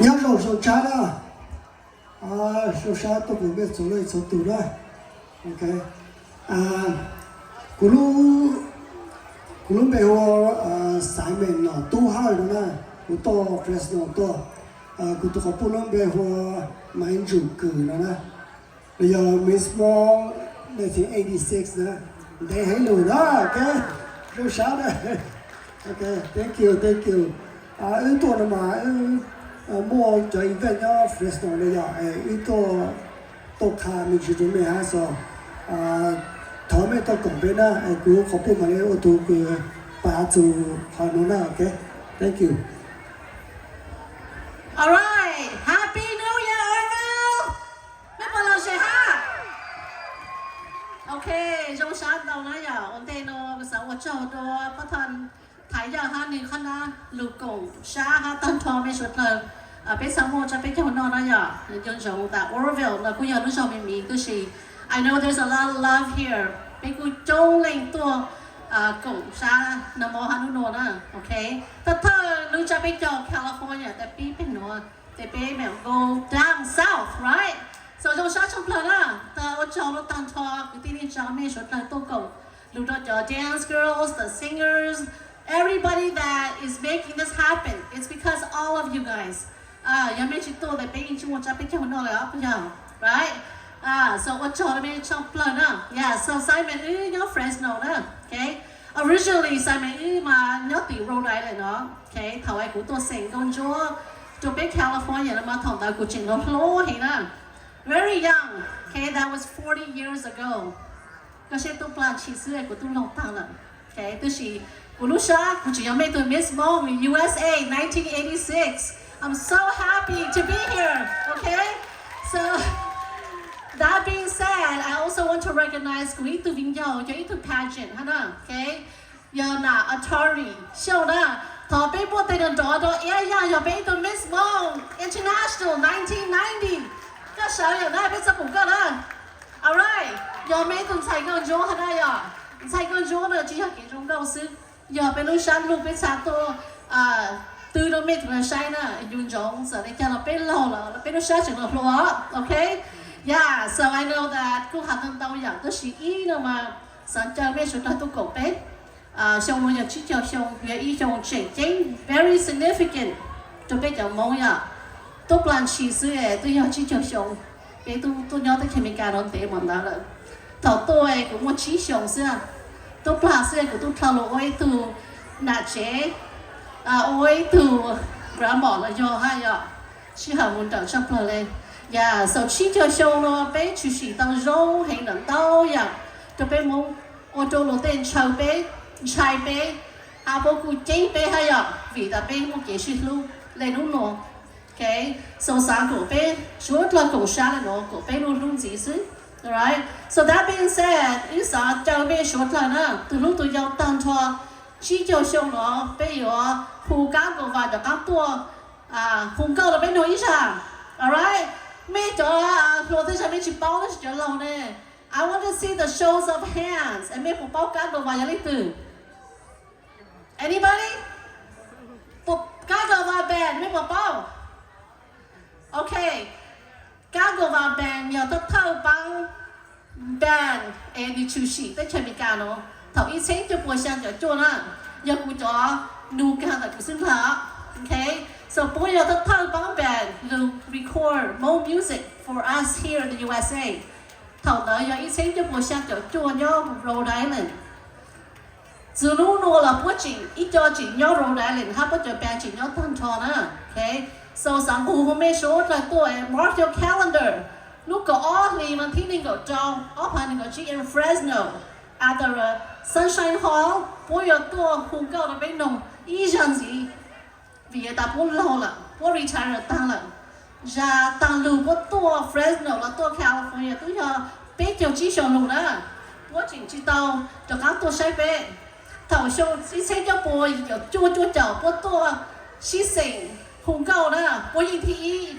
Nyob zoo, zoo sab na. Zoo sab tuaj pum mej txhua leej txhua tus na. Ok. Kuv lub, kuv lub npe hu ua Simon Nom Tub Hawj no na. Kuv tuaj Fresno tuaj. Kuv tus qhov pub lub npe hu ua Maiv Ntsum Kws no na. Los yog Miss Mom nineteen eighty-six na. Ntev heev lug na. Ok. Zoo sab na. Ok, thank you, thank you. Wb tuaj no mas wb muaj cov event nyob Fresno no yom, es wb tuaj, tuaj qha me ntsis rau mej hab so. Thov mej tuaj koom peb na, es kuv qhov pub mam li ua tus kws pav txug qhov nuav na. Ok, thank you. All right, Happy New Year, Oroville! Mej puas lom zem hab? Ok, zoo sab ntau na yom. Ua ntej no xaav ua tsaug rua pab thaj Thaiv Yaj hab nwg qhab nab lug koom sab hab tag nrho mej suav dlawg. Peb xaav muaj tsab peb caug noj na yom. Nco ntsoov tas Oroville no kuj yog lub zog me miv tub si. I know there's a lot of love here. Peb kuj coob leej tuaj koom sab nag mo hab nub nua na. Ok, thawj thawj lub tsab peb caug California tas pib peg nuav, ces peb mam go down south, right? So zoo sab tshaj plawg na. Tas ua tsaug rua tag nrho kwv tij neej tsa mej suav dlawg tuaj koom lug rua cov dance girls, the singers, everybody that is making this happen. It's because all of you guys. Yog mej tsi tuaj tas peb yeej tsi muaj tsab peb caug noj le os, puas yog? Right? So ua tsaug rua mej tshaj plawg na. Yeah, so Simon wb nyob Fresno na. Ok. Originally Simon wb mas nyob tim Rhode Island no. Ok, thaum es kuv tuaj xeem nkauj ntsuab rua peb California no mas thaum ntawd kuv tseem hlub heev na. Very young. Ok, that was forty years ago. Koj saib tub plag ntshis xwb kuv tub laug taag lawm. Ok, tab sis kuv lub sab kuv tseem yog mej tug Miss Hmong U S A nineteen eighty-six. I'm so happy to be here. Ok, so that being said, I also want to recognize kuv ib tug viv ncaus cov ib tug pageant hab na. Ok, yog nam Atari Xyooj na. Thov peb muaj tej nrov nrov rua Iab Yaj, yog peb ib tug Miss Hmong International nineteen ninety. Koj sawv yom na, peb txhaj pum koj na. Alright, yog mej ib tug ntxhais nkauj ntsuab hab na yom. Ntxhais nkauj ntsuab na tsi yog kev zoo nkauj xwb, yog peb lub sab lug peb txhaj tuaj tw rua mej tug nuav saib na. Nco ntsoov txawm le caag los peb laug los peb lub sab tseem los hluas. Ok, yeah, so I know that kuj has tau ntau yaam tab sis ib no mas xaav caw mej suav dlawg tuaj koom peb. Xyoo no yog tsib caug xyoo, yog ib xyoo tseem ceeb, very significant rua peb cov Moob yom. Tub plag ntshis xwb twb yog tsib caug xyoo, peb tub tuaj nyob teb chaws Amelikas no ntev mas ntawd lawm. Thaum tuaj kuv muaj tsib xyoo xwb, tub plag xwb kuv tub dlhau lug ua ib tug nam tsev, ua ib tug grandma los yog hab yom. Sij hawm mus nrawm tshaj plawg le. Yog xaus tsib caug xyoo no peb tshwm sim tau zoo heev ntau yaam rua peb Moob, ua rua luag tej ntshaw peb, ntshai peb, hab puab kuj ceeb peb hab yom, vim tas peb muaj kev sib hlub le nub nua. Ok, so xaav kuas peb suav dlawg koom sab le nuav kuas peb lub hlub ntxiv xwb. Alright, so that being said, wb xaav caw mej suav dlawg na, tus hlub tus yau tag nrho, tsib caug xyoo no peb yuav hu kab nkaus vas rov qaab tuaj hu nkauj rua peb nug ib zag. Alright, mej cov hluas tej zag mej tsi paub tab sis cov laug ne, I want to see the shows of hands, es mej puas paub kab nkaus vas yog leej twg? Anybody? Kab nkaus vas band mej puas paub? Ok, kab nkaus vas band yog thawj thawj paab band es nws tshwm sim teb chaws Amelikas no thaum ib txheeb cuaj puas xyaa caum cuaj na, yog kuv cov nug kag ntawm kuv xwb ntag. Ok, so puab yog thawj thawj paab band lug record more music for us here in the U S A. Thaum ntawd yog ib txheeb cuaj puas xyaa caum cuaj nyob Rhode Island. Txug nub nua los puab tseem ib co tseem nyob Rhode Island hab puab cov band tseem nyob tag nrho na. Ok, so xaav nqug hu mej suav dlawg tuaj, mark your calendar, lub kaum ob hli vas thib neeg nkaum rau ob phav nees nkaum tsib in Fresno at the Sunshine Hall, puab yuav tuaj hu nkauj rua peb noog ib zag ntxiv. Vim tas puab laug lawm, puab retire taag lawm. Zag taag lug puab tuaj Fresno los tuaj California twb yog peb caug tsib xyoos lug na, puab tseem tsi tau rov qaab tuaj saib peb. Thaum xyoo ib txheeb cuaj puas yim caum cuaj cuaj caum puab tuaj sib xeem hu nkauj na, puab yeej thib ib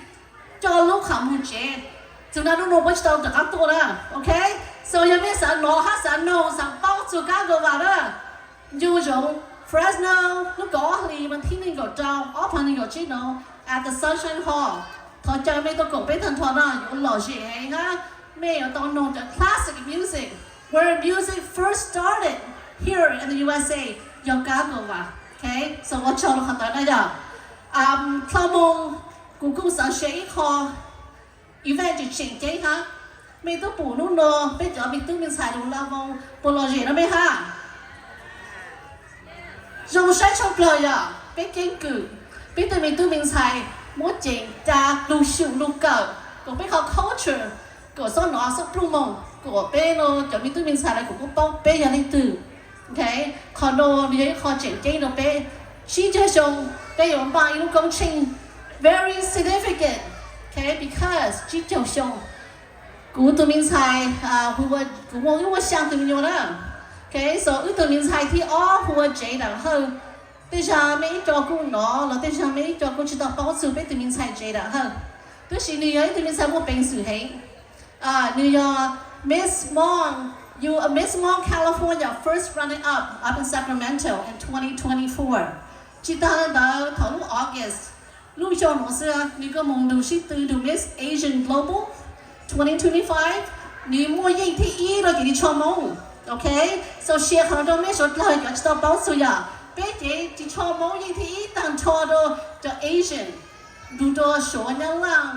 coj lub qhov muag tsev. Txug nub nua puab tsi tau rov qaab tuaj na. Ok, so yog mej xaav nov hab xaav noog xaav paub txug kab nkaus vas na, nco ntsoov Fresno lub kaum ob hli vas thib neeg nkaum rau ob phav nees nkaum tsib no, at the Sunshine Hall. Thov caw mej tuaj koom peb tag nrho na, yuav lom zem heev hab mej yuav tau noog cov classic music where music first started here in the U S A, yog kab Goa. Okay, so ua tsaug rau qhov ntawd na yog. Dlhau moog kuv kuj xaav share ib qho event tseem ceeb hab. Mej tub pum nub nua peb cov me tub me ntxhais lug laj voos puas lom zem no mej hab? Zoo saib tshaj plawg yog peb keeb kwm peb tug me tub me ntxhais muab ceev ca lug xyum lug kawm, kuas peb qhov culture, kuas xob nov xob pluj moog, kuas peb cov me tub me ntxhais lawv kuas paub peb yog leej twg. Okay, qhov no nws yog ib qho tseem ceeb rau peb. Tsib caug xyoo peb yuav npaj ib lub koob tsheej very significant. Okay, because tsib caug xyoo kuv tug me ntxhais, kuv muaj ib lub xyaa tug me nyuam na. Okay, so wb tug me ntxhais thib ob hu ua Jada Hawj. Tej zag mej ib co kuj nov los tej zag mej ib co kuj tsi tau paub txug peb tug me ntxhais Jada Hawj. Tab sis nws yog ib tug me ntxhais muaj peev xwm heev. Nws yog Miss Hmong, Miss Hmong California first runner up up in Sacramento in twenty twenty-four. Tsi taag le ntawd thaum lub August lub xyoo nuav xwb nws kuj moog nrug sib tw nrug Miss Asian Global twenty twenty-five. Nws muaj yeej thib ib rau cev ris tsho Moob. Okay, so share qhov no rau mej suav dlawg cov tsi tau paub txug yog peb cev ris tsho Moob yeej thib ib taag nrho rau cov Asian, nrug rau Suav, Nyab Laj,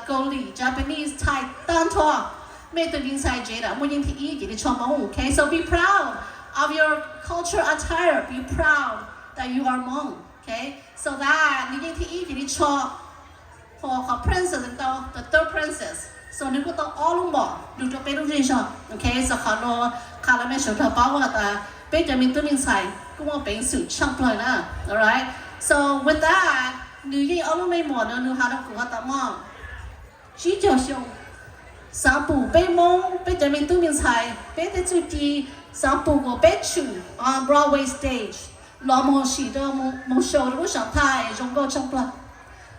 Kaus Lim, Japanese, Thai taag nrho. Mej tug me ntxhais Jada muaj yeej thib ib cev ris tsho Moob. Okay, so be proud of your culture attire, be proud that you are Hmong. Okay, so that nws yeej thib ib cev ris tsho, qhov princess ntau, the third princess, so nws kuj tau ob lub mom nrug rau peb lub zej zog. Okay, so qhov nuav qha rau mej suav dlawg paub has tas peb cov me tub me ntxhais kuj muaj peev xwm tshaj plawg na. Alright, so with that, nws yeej ob lub me mom no nws has rau kuv has tas mom, tsib caug xyoo, xaav pum peb Moob, peb cov me tub me ntxhais, peb tej txuj ci, xaav pum kuas peb tshwm on Broadway stage los moog sim rau, moog show rau lub sam thaj zoo nkauj tshaj plawg.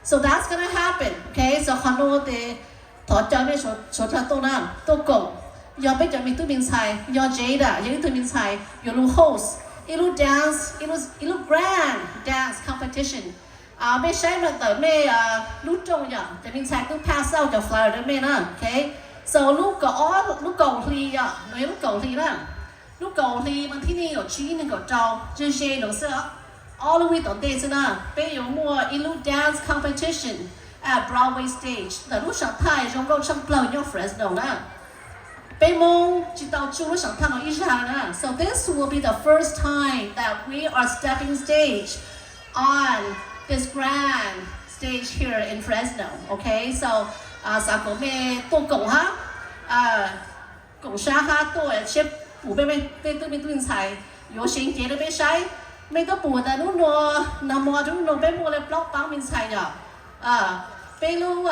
So that's gonna happen. Okay, so qhov nuav tes thov caw mej suav dlawg tuaj na, tuaj koom. Yog peb cov me tub me ntxhais, yog Jada, yog ib tug me ntxhais yuav lug host ib lub dance, ib lub grand dance competition. Mej saib mas ntawm mej lub rooj yog cov me ntxhais tub pass out cov flyer rau mej na. Okay, so lub kaum, lub kaum hli yog, nuav yog lub kaum hli na. Lub kaum hli mas thib neeg kaum tsib neeg kaum rau, ze ze nuav xwb, ob lub week tom ntej xwb na, peb yuav muaj ib lub dance competition at Broadway stage ntawm lub sam thaj zoo nkauj tshaj plawg nyob Fresno na. Peb Moob tsi tau tsuj lub sam thaj no ib zag na. So this will be the first time that we are stepping stage on this grand stage here in Fresno. Okay, so xaav kom mej tuaj koom hab, koom sab hab tuaj seb pum peb, peb tub me tub ntxhais yuav seev cev rau peb saib. Mej tub pum tas nub nua, nag mo rua nub nua peb muaj le plaub paab me ntxhais yog. Peb lub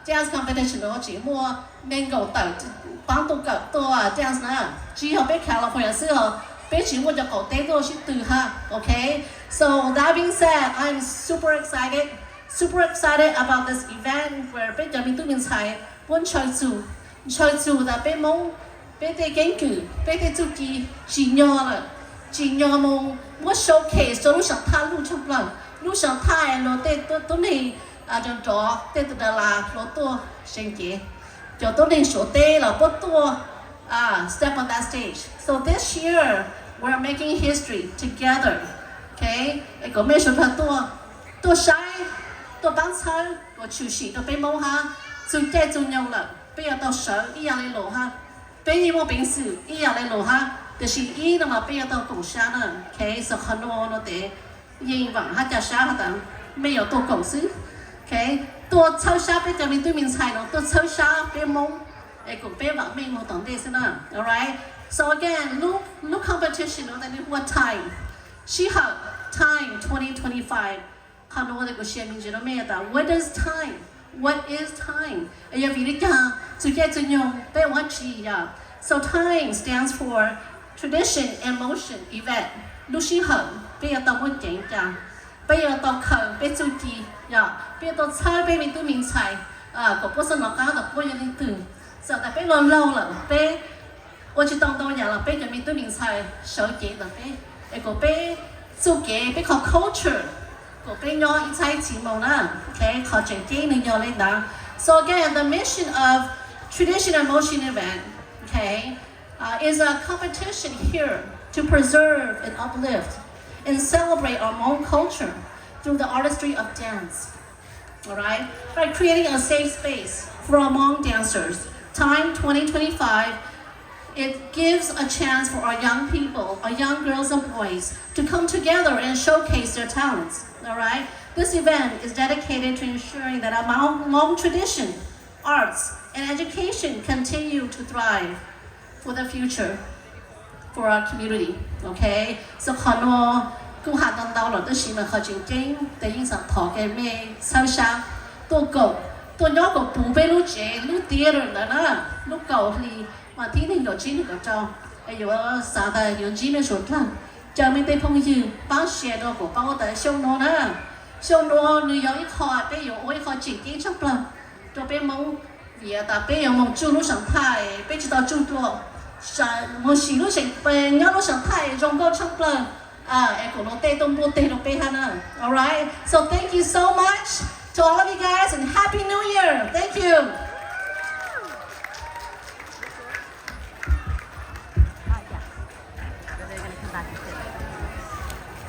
dance competition nuav tseem muaj neeg nkaum tawm paab tuaj kawm tuaj dance na. Tsi yog peb California xwb os, peb tseem muaj cov qaum teb tuaj sib tw hab. Okay, so that being said, I'm super excited, super excited about this event where peb cov me tub me ntxhais puab ntshaw txug, ntshaw txug tas peb Moob, peb tej keeb kwm, peb tej txuj ci tsim nyog lawm, tsim nyog moog muab showcase rua lub sam thaj luj tshaj plawg. Lub sam thaj luag tej tuab neeg nrov nrov, tej tus da las luag tuaj seev cev, cov tuab neeg Suav teb los puab tuaj step on that stage. So this year we're making history together. Okay, es kom mej suav dlawg tuaj, tuaj saib, tuaj paab txhawb kom tshwm sim rua peb Moob hab. Txug caij txug nyoog lawm peb yuav tau sawv ib yam le luag hab. Peb yeej muaj peev xwm ib yam le luag hab, tab sis ib no mas peb yuav tau koom sab na. Okay, so qhov nuav nuav tes yeej vaam hab ca sab has tas mej yuav tuaj koom xwb. Okay, tuaj txhawb sab peb cov me tub me ntxhais nuav, tuaj txhawb sab peb Moob, es kom peb vaam meej moog tom ntej xwb na. Alright, so again, lub, lub competition nuav tas nws hu ua Time, sij hawm Time twenty twenty-five. Qhov nuav tes kuv share me ntsis rua mej tas what is time, what is time, yog vim le caag txug caij txug nyoog peb ua dlaab tsi yog. So time stands for tradition and motion event. Lub sij hawm peb yuav tau muab ceev ca, peb yuav tau khaws peb txuj ci, yog peb yuav tau txhawb peb me tub me ntxhais kom puab xaav nov qab tas puab yog leej twg. Txawm tas peb laug laug lawm, peb ua tsi tau ntau yam los peb cov me tub me ntxhais sawv cev ntawm peb, es kom peb txuj kev, peb qhov culture, Kom peb nyob ib txhais txiv moo na. Okay, qhov tseem ceeb nws yog li ntawd. So again, the mission of Tradition in Motion event, okay, uh, is a competition here to preserve and uplift and celebrate our Hmong culture through the artistry of dance. All right? By creating a safe space for our Hmong dancers, Time twenty twenty-five, it gives a chance for our young people, our young girls and boys, to come together and showcase their talents. All right? This event is dedicated to ensuring that our Hmong, Hmong tradition, arts, and education continue to thrive for the future for our community. Okay, so qhov no kuj has tau ntau los tab sis mas qhov tseem ceeb ces yeej xav thov kom mej txhawb sab tuaj koom, tuaj nyob koom puv peb lub tsev, lub theater ntawd na, lub kaum hli, mas thib nees nkaum tsib nees nkaum rau, yuav xav tas yuav ntsib mej suav dlawg, caw mej tej phooj ywg pab share rau kom paub tas xyoo no na, xyoo no nws yog ib qho peb yuav ua ib qho tseem ceeb tshaj plaws rau peb Hmoob, vim tas peb yuav moog tsuj lub seem thais peb tsis tau tsuj dua, moog sim lub seem pes nyob lub seem thais zoo nkauj tshaj plaws, es kuv nuav tej tuaj npuaj teg rau peb hab na. All right, so thank you so much to all of you guys and happy new year. Thank you.